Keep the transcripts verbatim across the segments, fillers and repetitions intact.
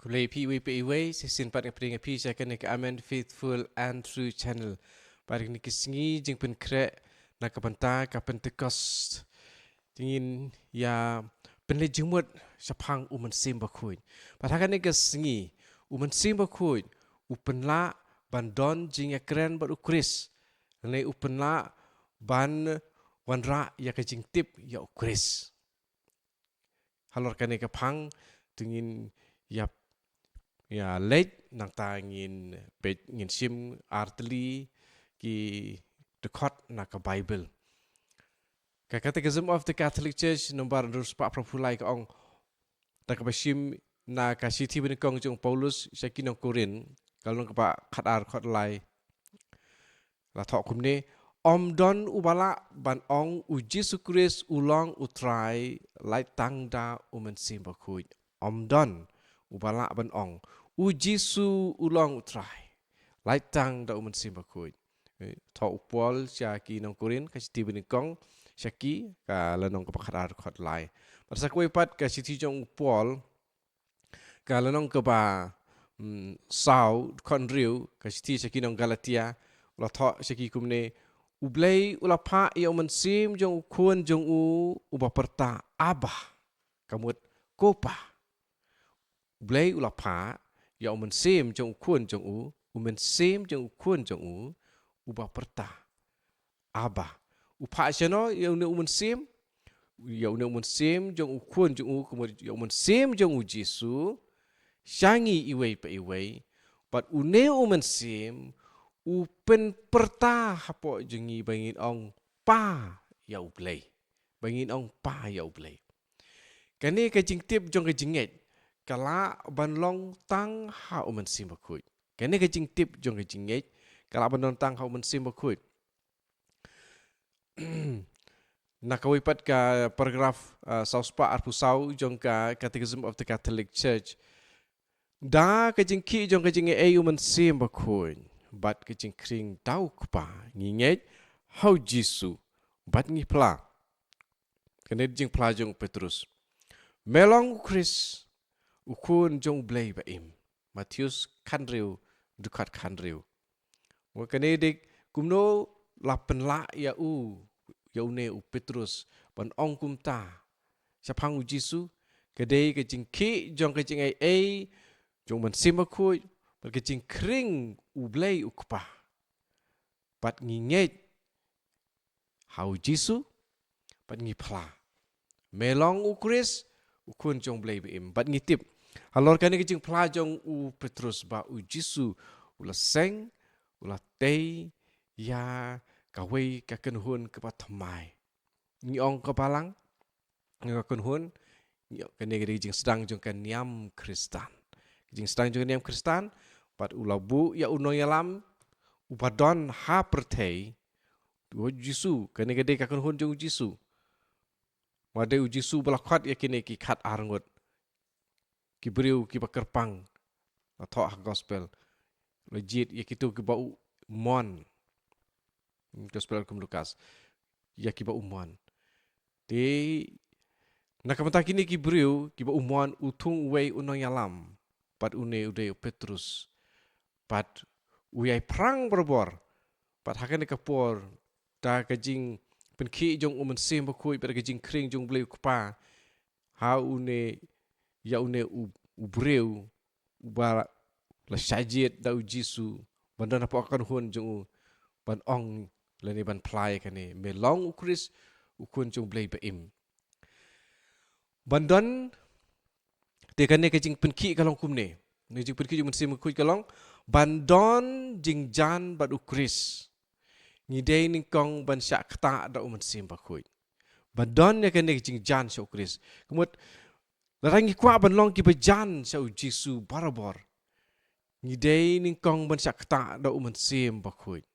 Khublei phi iwei pa iwei, shisien pat nga pdiang ïa phi sha kane ka Amen Faithful and True Channel. Bad kine ki sngi jingpynkhreh na ka bynta ka Pentecost, te ngin ïa pynleit jingmut shaphang U Mynsiem Bakhuid. Bad ha kane ka sngi, U Mynsiem Bakhuid u pynlah ban don jingïakren bad U Khrist, lane u pynlah ban wanrah ïa ka jingtip ïa U Khrist. Halor kane ka phang, te ngin ïa, ïa leit, nangta ngin peit, ngin shim artylli ki dkhot na ka Bible. Ka Catechism of the Catholic Church nombar hynriew spah phra phew lai ka ong, da kaba shim na ka shithi banyngkong jong u Paulus sha ki nong Korinth, ka lynnong kaba khatar, dkhot lai. La thoh kumne: Ym don uba lah ban ong U Jisu Khrist u long U Trai lait tang da U Mynsiem Bakhuid. Ym don uba lah ban ong U Jisu u long U Trai lait tang da U Mynsiem Bakhuid. Eh, thoh u Paul sha ki nong Korinth, ka shithi banyngkong sha ki, ka lynnong kaba khatar, dkhot lai. Bad sa kawei pat ka shithi jong u Paul, ka lynnong kaba, mm, saw, dkhot hynriew, ka shithi sha ki nong Galatia, la thoh sha ki kumne: U Blei u la phah ïa U Mynsiem jong U Khun jong u, uba pyrta, Abba, ka mut, Ko Pa. U Blei u la phah ïa U Mynsiem jong U Khun jong u, U Mynsiem jong U Khun jong u, uba pyrta, Abba. U phah shano ïa une U Mynsiem? Ïa une U Mynsiem jong U Khun jong u, ka mut ïa U Mynsiem jong U Jisu, sha ngi iwei pa iwei. Bad une U Mynsiem u pynpyrta hapoh jong ngi ba ngin ong, Pa ïa U Blei. Ba ngin ong, Pa ïa U Blei. Kane ka jingtip jong ka jingngeit ka lah ban long tang ha U Mynsiem Bakhuid. Kane ka jingtip jong ka jingngeit ka lah ban long tang ha U Mynsiem Bakhuid. Na kawei pat ka paragraph, ah, saw spah arphew saw jong ka Catechism of the Catholic Church: Da ka jingkhih jong ka jingaiei U Mynsiem Bakhuid bad ka jingkhring da U Kpa, ngi ngeit ha U Jisu bad ngi phla. Kane ka jingphla jong u Petrus: Me long U Khrist, U Khun jong U Blei ba im. Mathaios khathynriew, dkhot khathynriew. Wa kane dei kumno la pynlah ïa u, ïa une u Petrus, ban ong kumta shaphang U Jisu? Ka dei ka jingkhih jong ka jingaiei jong U Mynsiem Bakhuid bad ka jingkhring U Blei U Kpa. Bad ngi ngeit ha U Jisu bad ngi phla. Me long U Khrist, U Khun jong U Blei ba im. Bad ngi tip halor kane ka jingphla jong u Petrus ba U Jisu u la seng, u la tei ïa kawei ka kynhun kaba thymmai. Ngi ong ka balang, ngi ong ka kynhun, ngi ong, kane ka dei ka jingsdang jong ka niam Khristan. Ka jingsdang jong ka niam Khristan, bad u la buh ïa u nongïalam uba don ha pyrthei, U Jisu, kane ka dei ka kynhun jong U Jisu. Wat dei U Jisu ba la khot ïa kine ki khatar ngut ki briew kiba kyrpang. La thoh ha gospel, la jied ïa kito kiba u mon. Gospel kum Lukas, ïa kiba u mon. Te na ka bynta kine ki briew kiba u mon, u thung uwei u nongïalam, bad une u dei u Petrus. Bad u ïai phrang barabor. Bad ha kane ka por, da ka jingpynkhih jong U Mynsiem Bakhuid bad ka jingkhring jong U Blei U Kpa ha une, ïa une u, u briew uba la shah jied da U Jisu ban don hapoh ka kynhun jong u, ban ong lane ban phla ïa kane: Me long U Khrist, U Khun jong U Blei ba im. Ban don, te kane ka jingpynkhih ka long kumne. Kane ka jingpynkhih jong U Mynsiem Bakhuid ka long ban don jingjan bad U Khrist. Ngi dei nyngkong ban shah ktah da U Mynsiem Bakhuid ban don ïa kane ka jingjan sha U Khrist. Ka mut, lada ngi kwah ban long kiba jan sha U Jisu barabor, ngi dei nyngkong ban shah ktah da U Mynsiem Bakhuid.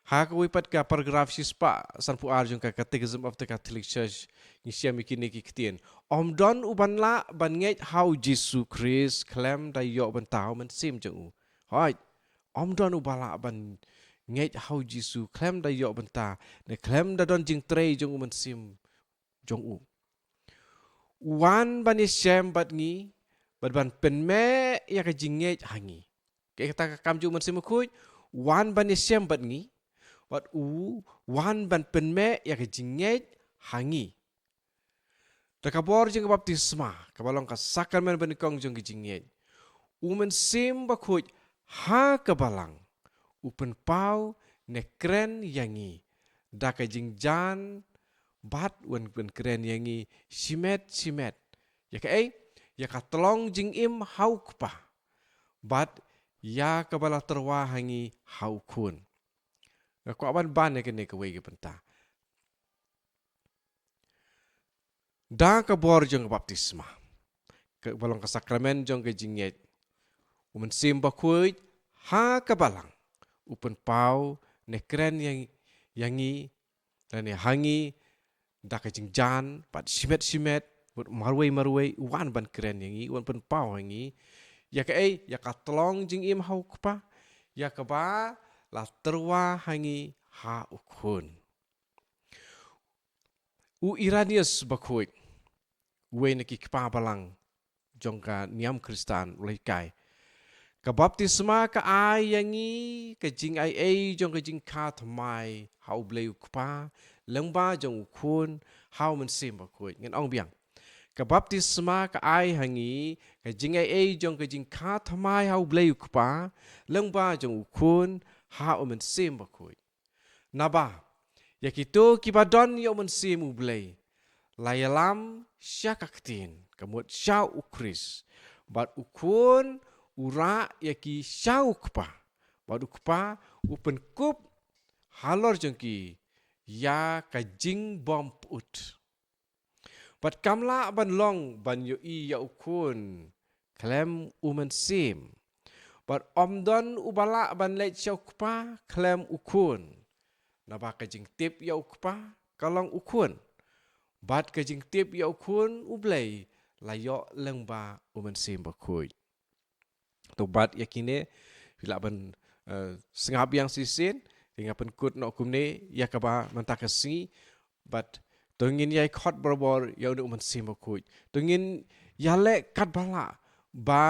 Ha kawei pat ka paragraph shispah sanphew ar jong ka Catechism of the Catholic Church, ngi shem ïa kine ki ktien: Ym don uban lah ban ngeit ha U Jisu Khrist khlem da ïoh bynta U Mynsiem jong u. Hooid, ym don uba lah ban ngeit ha U Jisu khlem da ïoh bynta, ne khlem da don jingtrei jong U Mynsiem jong u. U wan ban ïashem bad ngi, bad ban pynmeh ïa ka jingngeit ha ngi. Kaei kata ka kam jong u Mynsiem Bakhuid? Wan ban ïashem bad ngi, bad u wan ban pynmeh ïa ka jingngeit ha ngi. Da ka bor jong ka baptisma, kaba long ka sakramen banyngkong jong ka jingngeit, u Mynsiem Bakhuid ha ka balang u pynpaw ne kren ïa ngi da ka jingjan, bad un pynkren ïa ngi shimet shimet. Ïa kaei? Ïa ka tlong jingim ha u Kpa, bad ïa kaba la tyrwa ha ngi ha u Khun. Nga kwah ban ban ïa kane kawei ka bynta. Da ka bor jong ka baptisma, kaba long ka sakramen jong ka jingngeit, u Mynsiem Bakhuid ha ka balang u pynpaw ne kren ïa, ïa ngi, lane ha ngi, da ka jingjan, bad shimet shimet, bad marwei marwei, u wan ban kren ïa ngi, u wan pynpaw ha ngi. Ïa kaei? Ïa ka tlong jingim ha u Kpa, ïa kaba la tyrwa ha ngi ha u Khun. U Irenaeus Bakhuid, uwei na ki kpa balang jong ka niam Khristan, u la hikai: Ka baptisma ka ai ïa ngi ka jingaiei jong ka jingkha thymmai ha u Blei u Kpa lyngba jong u Khun ha u Mynsiem Bakhuid. Ngan ong biang. Ka baptisma ka ai ha ngi ka jingaiei jong ka jingkha thymmai ha u Blei u Kpa lyngba jong u Khun ha u Mynsiem Bakhuid. Naba ïa kito kiba don ïa u Mynsiem u Blei la ïalam sha ka ktien, ka mut sha u Khrist. Bad u Khun u rah ïa ki sha u Kpa, bad u Kpa u pynkup halor jong ki ïa ka jingbym pyut. Bad kam lah ban long ban ïohi ïa u Khun khlem u Mynsiem. Bad ym don uba lah ban leit sha u Kpa khlem u Khun. Naba ka jingtip ïa u Kpa ka long u Khun. Bad ka jingtip ïa u Khun u Blei la ïoh lyngba u Mynsiem Bakhuid. To bad ïa kine, phi lah ban, eh, sngap biang shisien, te nga pynkut noh kumne ïa kaba mynta ka sngi. Bad to ngin ïai khot barabor ïa une u Mynsiem Bakhuid. To ngin ïaleh katba lah ba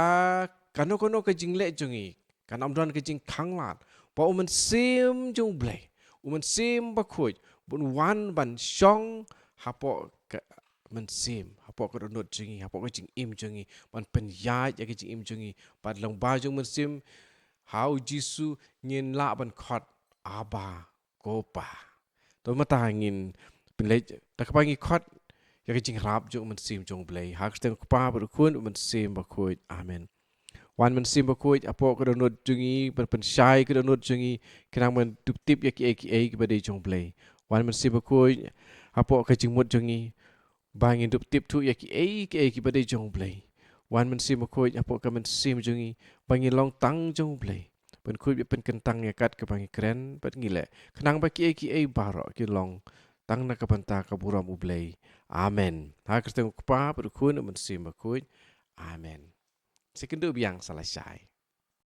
kano kano ka jingleh jong ngi kan ym don ka jingkhanglad, ba u Mynsiem jong u Blei, u Mynsiem Bakhuid, un wan ban shong hapoh ka mynsiem, hapoh ka dohnud jong ngi, hapoh ka jingim jong ngi, ban pynïaid ïa ka jingim jong ngi. Bad lyngba jong u Mynsiem ha u Jisu ngin lah ban khot, Abba, ko Pa. To mynta ngin pynleit da kaba ngi khot ïa ka jingïarap jong u Mynsiem jong u Blei. Ha ka kyrteng u Kpa bad u Khun, u Mynsiem Bakhuid. Amen. Wan Mynsiem Bakhuid hapoh ka dohnud jong ngi, ban pynshai ka dohnud jong ngi, khnang ban dup tip ïa kiei kiei kiba dei jong u Blei. Wan Mynsiem Bakhuid hapoh ka jingmut jong ngi, ba ngin dup tip thuh ïa kiei kiei kiba dei jong u Blei. Wan Mynsiem Bakhuid hapoh ka mynsiem jong ngi, ba ngin long tang jong u Blei. Pynkhuid bad pynkyntang ïa kat kaba ngi kren bad ngi leh, khnang ba kiei kiei baroh kin long tang na ka bynta ka burom u Blei. Amen. Ha ka kyrteng u Kpa bad u Khun, u Mynsiem Bakhuid. Amen. Sa ïakynduh biang, sa la shai.